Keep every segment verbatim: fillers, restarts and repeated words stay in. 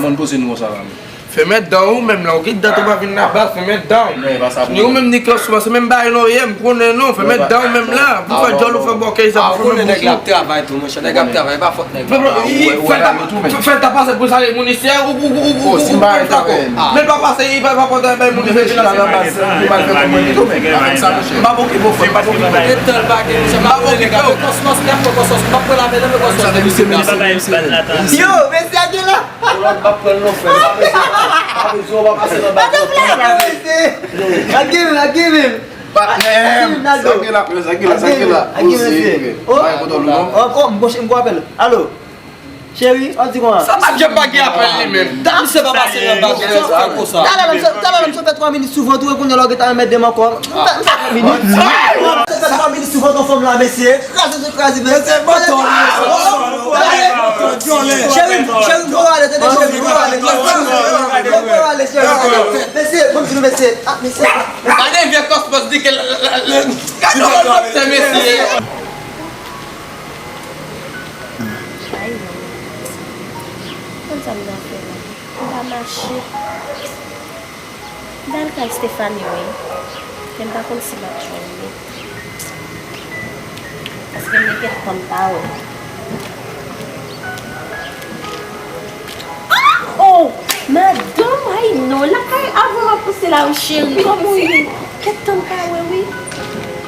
Konn poze nou konsa la menm. Fèmen dan ou menm la, ou ki dat ou pa vin nan baz, fèmen dan ou. Ni ou menm ni Kòs, se menm bagay nou ye, m konnen nou, fèmen dan ou menm la. Pou fè djòl ou fè bòkèy sa, pou fè menm bouch ou. Nèg ap travay tou, monchè, nèg ap travay, pa fòt nèg la. Fè l ta pase pou sa, moun isi, ou, ou, ou, ou, ou, ou, ou, men pa pase, li pa, pa pòte bay moun isi. M ap okipe w, frè, m ap okipe w. M ap okipe w. Yo, mesye, ake la. Yo, m ap pran non, frè. Pa bezwen, pa bezwen, pa pase nan bak. Ake l, ake l. Patnè m, sa gen la, sa gen la, sa gen la. Ake, ake, mesye. Oh, oh, m branche, m gon apèl. Alo. Cheri, w ap di kòman? Sa pa t janm pa gen apèl li menm. Dam, se pa pase nan bak, sa w fè konsa. Talè la, m sot fè twa minit sou vant ou, e kounye a la w gentan anmède m ankò. M fè, m fè twa minit. M sot fè twa minit sou vant yon fanm la, mesye. Kraze sou kraze, mesye. Cheri, cheri, m pral ale, tande, cheri, m pral ale. M pral ale, cheri. Mesye, bon, di nou, mesye. Ah, mesye. Gade vye kòspòs di ke l, l, l, l, gade yon lòt mesye. Ay, non. Konn sa m nan fè la? M pa mache. M t al kay Stephanie, wi. Men m pa konn si m ap jwenn li. Paske m gen kèk tan m pa wè. Ah! Oh! Madanm, ay non, lakay avè w ap pase la, wi, cheri. Kòman w ye? Kèk tan m pa wè, wi.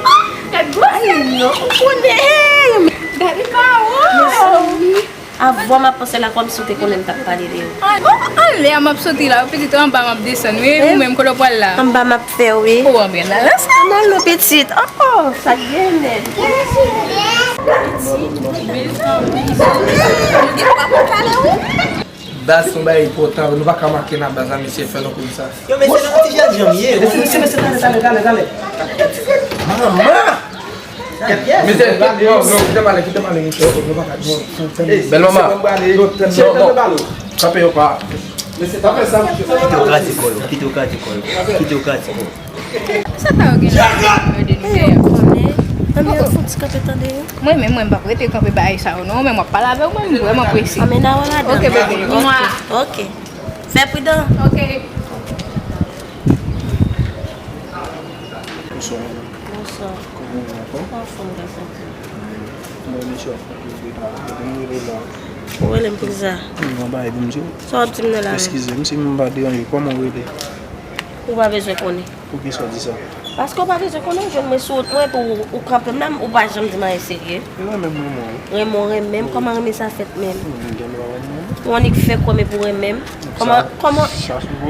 Ah! Gad gwosè li. Ay non, ou konnen. Hey! Gade pa wè. Mezanmi. Avè w m ap pase la kòmsi w te konnen m t ap pale de ou. An, oh, anlè a m ap soti la, pitit anba m ap desann, wi. Ou menm, kote w pral la? Anba m ap fè, wi. Ou anmè la, la sa? Ann al non, pitit. Oh, oh, sa k gen nèt. Baz se yon bagay enpòtan, nou pa ka manke nan baz la, mesye, fè nou konn sa. Yo, mesye, nan yon ti jèn jan m ye. Mesye, mesye, mesye, talè, talè, talè, talè. Manman! Mesye, yo, yo, kite m ale, kite m ale, mesye, yo, nou pa ka, nou, nou, nou, bèl manman. Non, non. Kanpe yo pa. Mesye, pa fè sa, mesye. Kite yo kraze kò yo, kite yo kraze kò yo, kite yo kraze kò yo. Sa ta yo gen la, yo de nou. Anmè, yo fouti kanpe tande yo. Mwen menm, mwen, m p ap rete kanpe bagay sa yo, non, men m ap pale avè w, mwen, m vrèman prese. Anmè, n a wè madanm. Ok, bebe. Mwa. Ok. Fè pridan. Ok. Bonswa, madanm. Bonswa. Kòman w ye ankò? Anfòm, gason. Mwen, mesye ap konpli de la. Mwen rele la. Ou rele m pou kisa? Mwen bay pou m di w. Sa w ap di m nan la menm? Eskize m si m pa deranje w. Kòman w rele? Ou pa bezwen konnen. Poukisa w di sa? Paske w pa bezwen konnen, w jwenn mwen sou wout mwen, epi w, ou kanpe m la, ou pa janm di m anyen serye. Renmen m renmen w. Renmen w renmen m, kòman renmen sa fèt menm? Hmm, m gen dwa renmen w. Ou annik fè kwè m epi w renmen m. Kòman, kòman,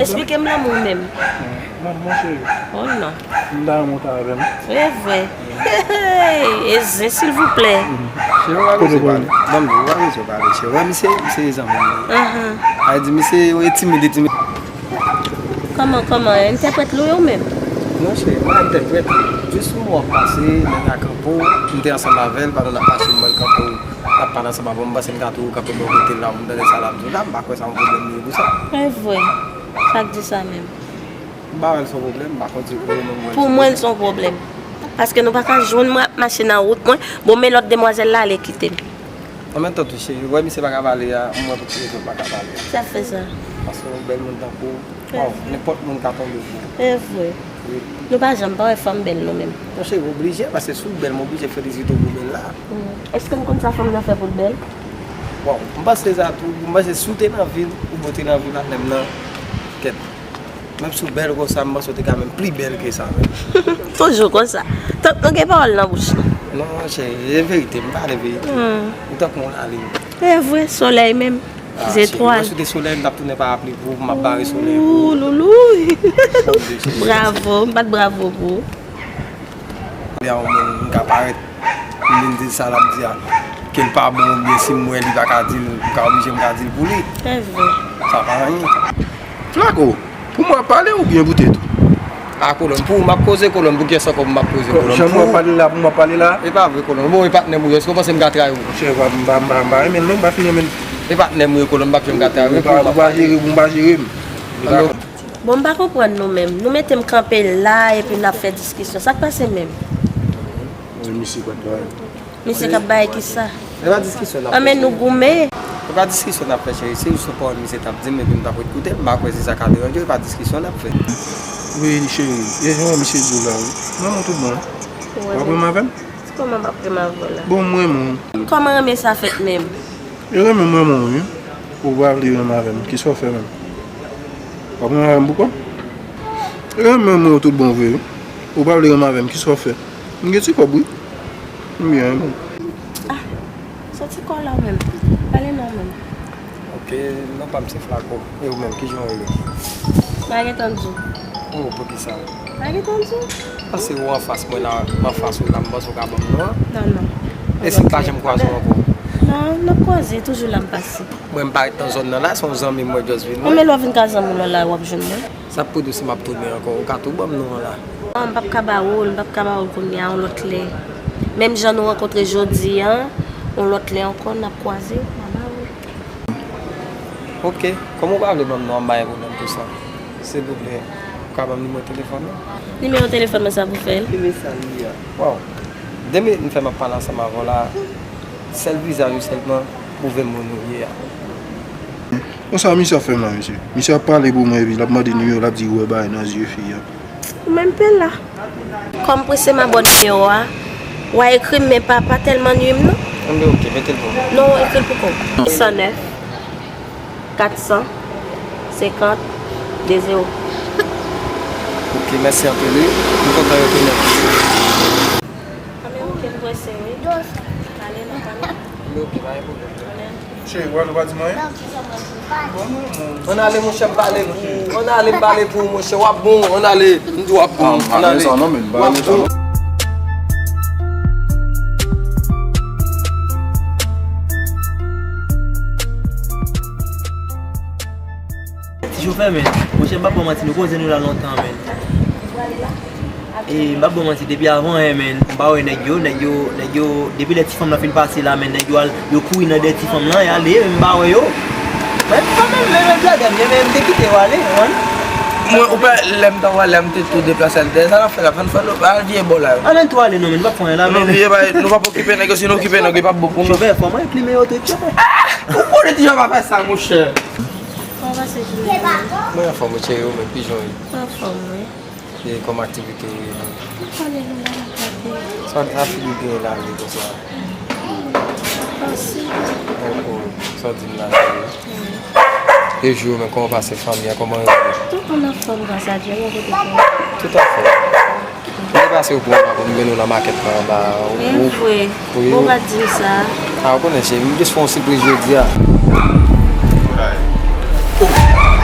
esplike m lanmou w menm. Hmm, non, mon cheri. Oh non. M ta renmen w ta avè m. E vre. Hey, e zen, silvouplè. Hmm. Cheri, w pa bezwen pale. Ban m di w, w pa bezwen pale, cheri. Wè, misye, misye zanmi m. Ahan. Sa vle di, misye, e timid, e timid. Kòman, kòman? Entèprèt li w ye ou menm? Non, cheri, m pa entèprèt. Jis yon moun ap pase, nèg la kanpe w, m te ansanm avè l, pandan n ap mache, m wè l kanpe w, l ap pale ansanm avè w, m panse m ka tou kanpe bò kote l la, pou m tande sa l ap di w la, m pa kwè sa yon pwoblèm li ye pou sa. E vre. Sa k di sa menm? M pa wè l se yon pwoblèm, m pa konn si pou ou menm ou wè l se yon pwoblèm. Pou mwen, l se yon pwoblèm. Paske nou pa ka jwenn mwen ap mache nan wout mwen, bon, men lòt demwazèl la ale kite m. An menm tan tou, cheri, ou wè misye pa ka pale a, m wè pou ki rezon l pa ka pale a. Sa fè sa? Paske yon bèl moun tankou w, waw, nenpòt moun ka tonbe pou ou. E vre. Wi. Nou pa janm pa wè fanm bèl nou menm. Non, cheri, oblije, paske si w bèl, m oblije felisite w pou bèl la. Hmm. Èske n konn sa fanm nan fè pou l bèl? Waw, m panse sa tou, m panse si w te nan vi l, ou bò te nan vi l ak nèg nan, kèt. Menm si w bèl konsa, m panse w te ka menm pli bèl ke sa menm. Toujou konsa. Tank nou gen pawòl nan bouch nou. Non, cheri, e verite, m pale verite. Hmm. Ou tankou yon lalin. E vre, solèy menm. Ah, cheri, zetwal. Mwen sou de solèy, m t ap tounen parapli pou ou, m ap bare solèy pou ou. Ooh, loulouyy. Bravo, m bat bravo pou ou. Lè yon moun, m ka parèt, m vin di l sa l ap di a, ke l pa bon, oubyen si m wè li pa ka di l, m ka oblije m ka di l pou li. Se vre. Sa pa anyen. Flaco, pou mwen ap pale oubyen pou tèt ou? A, Kolòn, pou ou m ap koze, Kolòn, pou kiyès ankò pou m ap koze, Kolòn? Jan mwen ap pale la, pou mwen ap pale la? E pa vre, Kolòn. Bon, e patnè m ou ye, èske w panse m ka trayi w? Monchè, m pa, m pa, m pa, m pa renmen l non, m pa fin renmen l. E patnè m ou ye, Kolòn, m p ap janm ka trayi w. Ou pa, ou pa jere m, ou pa jere m. Bon, m pa konprann nou menm. Nou mete m kanpe la, epi n ap fè diskisyon. Sa k pase menm? Wi, misye pa t bay. Misye k ap bay kisa? E pa diskisyon n ap fè. Anben nou goumen. E Pa diskisyon n ap fè, cheri. Se jis yon pawòl misye t ap di m, epi m t ap ret koute l. M pa kwè si sa ka deranje w, e pa diskisyon n ap fè. Wi, cheri. E jan misye di w la, wi. Mwen, mwen tout bon. Ou ap renmen avè m? Kòman m ap renmen avè w la? Bon, mwen, mwen. Kòman renmen sa fèt menm? E renmen mwen, mwen, wi. Ou pa vle renmen avè m. Kisa w fè menm? W ap renmen avè m poukò? E renmen mwen, tout bon vre, wi. Ou pa vle renmen avè m. Kisa w fè? M gen ti kòb, wi. M byen, wi. Ah. Soti kò w la w menm. Pale non w menm. Ok, non pa m se Flako. E ou menm, kijan w rele? M pa gentan di w. Oh, poukisa? M pa gentan di w. Paske ou anfas mwen la, m anfas ou la, m panse w ka ban m non an. Non, non. E si m pa janm kwaze w ankò? Non, n ap kwaze, toujou la m pase. Mwen m pa ret nan zòn nan la, se yon zanmi m mwen just vin wè. Bon, men lè w vin ka zanmi w la, w ap jwenn mwen. Sa p pou di w si m ap tounen ankò, ou ka tou ban m non an la. Non, m p ap ka ba ou l, m p ap ka ba ou l kounye a, yon lòt lè. Menm jan nou rankontre jodi a, yon lòt lè ankò, n ap kwaze, m a ba ou l. Ok, kòm ou pa vle ban m non an, m pa gen pwoblèm pou sa. Silvouplè, ou ka ban m nimewo telefòn nan? Nimewo telefòn mwen, sa pou fè l? Ki mesaj li a? Waw, de minit m fè m ap pale ansanm avè w la, sèl vizaj ou sèlman pwouve m moun ou ye a. Bon, sa misye ap fè m la, mesye? Misye ap pale pou mwen, epi l ap mande nimewo, l ap di wè bagay nan zye fi a. Ou menm pè la. Kòm prese m a ba w nimewo a, w a ekri m, men pa, pa tèlman nui m, non. Anben, ok, mete l pou mwen. Non, ekri l pou kò w. Senk san nèf, kat san senkant, de zewo. Ok, mèsi anpil, wi. M kontan yo tounen. Anben, ok, m prese, wi. Ale, non, ale. Anben, ok, pa gen pwoblèm. Cheri, w ale, w pa di m anyen? Ann ale, monchè, m pale pou ou. Ann ale, m pale pou ou, monchè. W ap bon, ann ale. M di w ap bon, ann ale. W ap bon. Ti chofè, men. Monchè, m p ap ba w manti, nou koze nou la lontan, men. E m p ap ba w manti, depi avan yè, men, m pa wè nèg yo, nèg yo, nèg yo, depi lè ti fanm nan fin pase la, men, nèg yo al, yo kouri nan dèyè ti fanm lan, y ale, men m pa wè yo. Men, m pa menm, men, men, blagè m ye, men, m te kite yo ale, ou konprann? Mwen, ou pa, lè m ta wè, lè m te tou deplase al dèyè, sa n ap fè la, fè n fè nou, al vye bò la. Ann, ann tou ale, non, men, nou p ap fè anyen la, men. Non, vye, nou p ap okipe nèg yo, si nou okipe nèg yo, pa bon pou nou. Chofè, fò mwen enplime yo tout, chofè. Ou konnen ti jan pa fè sa, monchè. Kòman w pase jounen an? Mwen anfòm, wi, cheri, ou menm, kijan w ye? Mwen anfòm, wi. E kòman aktivite yo ye menm? Alelouya, m ap gade. Sa, sa figi w genyen la, li konsa? Fasil. Donk, sa w di m la, cheri? Wi. E jou yo menm, kòman w pase fanmi an, kòman yo ye? Tout moun anfòm, gras a Dye, yon kote pou. Tout anfòm. Mwen te pase w pran la pou m mennen w nan makèt la anba a. E vre. Wi. Ou pa t di m sa. A, ou konnen, cheri, m jis fè w yon sipriz jodi a. Oh,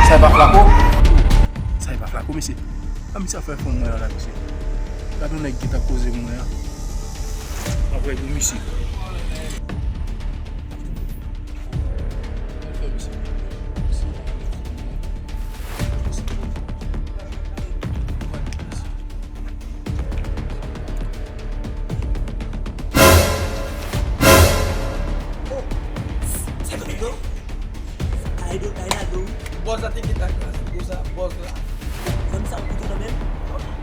sa e pa Flako? Sa e pa Flako, mesye? A, misye ap fè fon mwen an la, mesye. Gade yon nèg ki t ap koze mwen an. M ap wè pou misye. Oh! Sa t ap fè, bro? Ay, do, ay, la, do. Bòz la te gentan kraze, bro, sa, bòz la. Zanmi sa, ou koute kanmenm?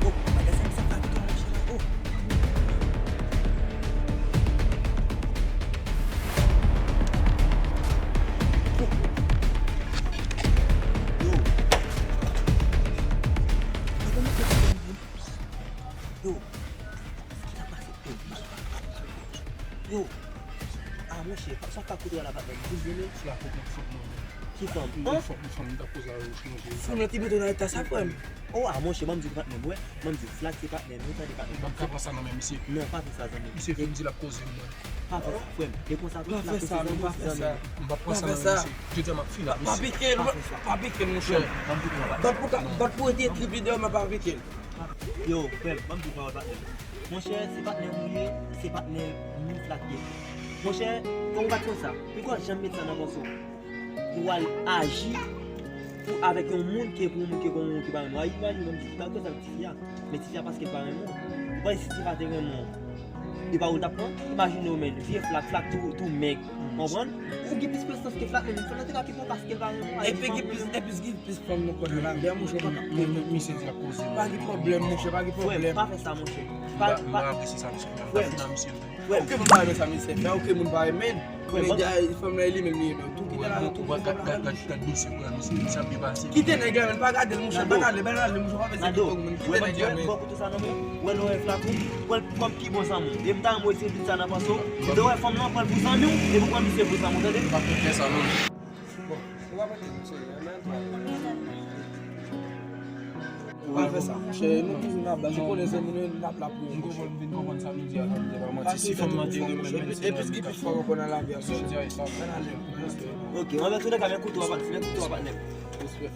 Oh, bagay sa, sa pa pito, monchè. Oh. Yo. Yo. Sa k ap pase? Yo. Ah, monchè, sa k ap koute la, patnè? Vin vini. Flako, fòk nou. Ki fanm? Fòk nou fanm, nou t ap koze avè w, sinon se. Fanm nan te mete w nan eta sa, frè m. Oh, ah, monchè, ban m di w, patnè m, wè. Ban m di w, Flak se patnè m, wi, tande, patnè m. M p ap ka pran sa nan men misye. Non, pa fè sa, zanmi m. Misye fin di l ap koze m, mwen. Pa fè sa, frè m. E konsa tou, Flak se zanmi w, zanmi m. M p ap pran sa nan men misye. Jodi a m ap fini ak misye. Pa pike l, pa pike l, monchè. Bat pou ka, bat pou rete trip videyo, men pa pike l. Yo, frè m, ban m di w pawòl, patnè m. Monchè, se patnè m ou ye, se patnè m Flak ye. Monchè, fò w bat konsa. Piga w janm met sa nan panse w. Pou w al aji pou, avèk yon moun ke pou yon moun ke pou yon moun ki pa renmen w. A, imajine w, menm si w ta koze ak tifi a, men tifi a paske l pa renmen w. Ou panse si tifi a te renmen w, e pa ou l t ap pran? Imajine w, men, vye Flak, Flak tou, tou mèg. Konprann? Ou gen plis prezistans ke Flak, men Flak te ka kite w paske l pa renmen w. Epi gen plis, epi gen plis fanm nan kò l la. Dèyè mouche, misye di l ap koze. Pa gen pwoblèm, monchè, pa gen pwoblèm. Frè m, pa fè sa, monchè. Pa, pa. M pa apresye sa, mesye. M ta fini ak misye. Oke, moun pa renmen sa misye fè, oke, moun pa renmen. Konnen gay, fanm nan li menm li menm. Tou kite la, tou kite la. Gad, gad, gad, gad misye, gad misye, misye ap byen pase. Kite nèg la, men pa gade l, monchè, pa gade, pa gade l, monchè, pa fè sa TikTok, men. Kite nèg la, men. Wè, wè, wè, flakon, pran l kòm pi bon zanmi w. E m ta renmen w retire tout sa nan panse w. Ou te wè fanm nan, pran l pou zanmi w, epi w pran misye pou zanmi w, tande? Pa fè sa, non. Bon, ou pa mete misye, men. Ou pa fè sa, monchè, nou toujou nan baz, ou konnen zanmi nou, n ap la pou yo. M konprann, m vin konprann sa nou di a, sa nou di a, pa manti. Si fanm nan te renmen, menm si epi ki pi fò ankò nan lavi a, sa. Ann ale, respè. Ok, ann ale, tou lè ka, men koute w a patnè, men koute w a patnè. Respè.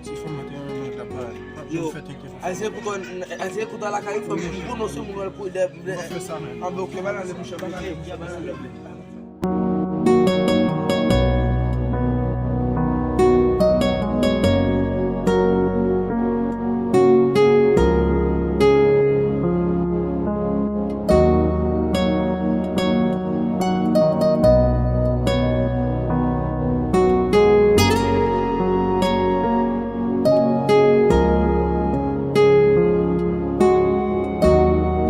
Si fanm nan te renmen, l ap pa, l ap jwenn fè tenten. Ayisyen koute, Ayisyen koute lakay, fanm pou nou, se moun wè pou de, de. Ou pa fè sa, men. Ann, ok, pa n ale, monchè, pa n ale, monchè, pa n ale.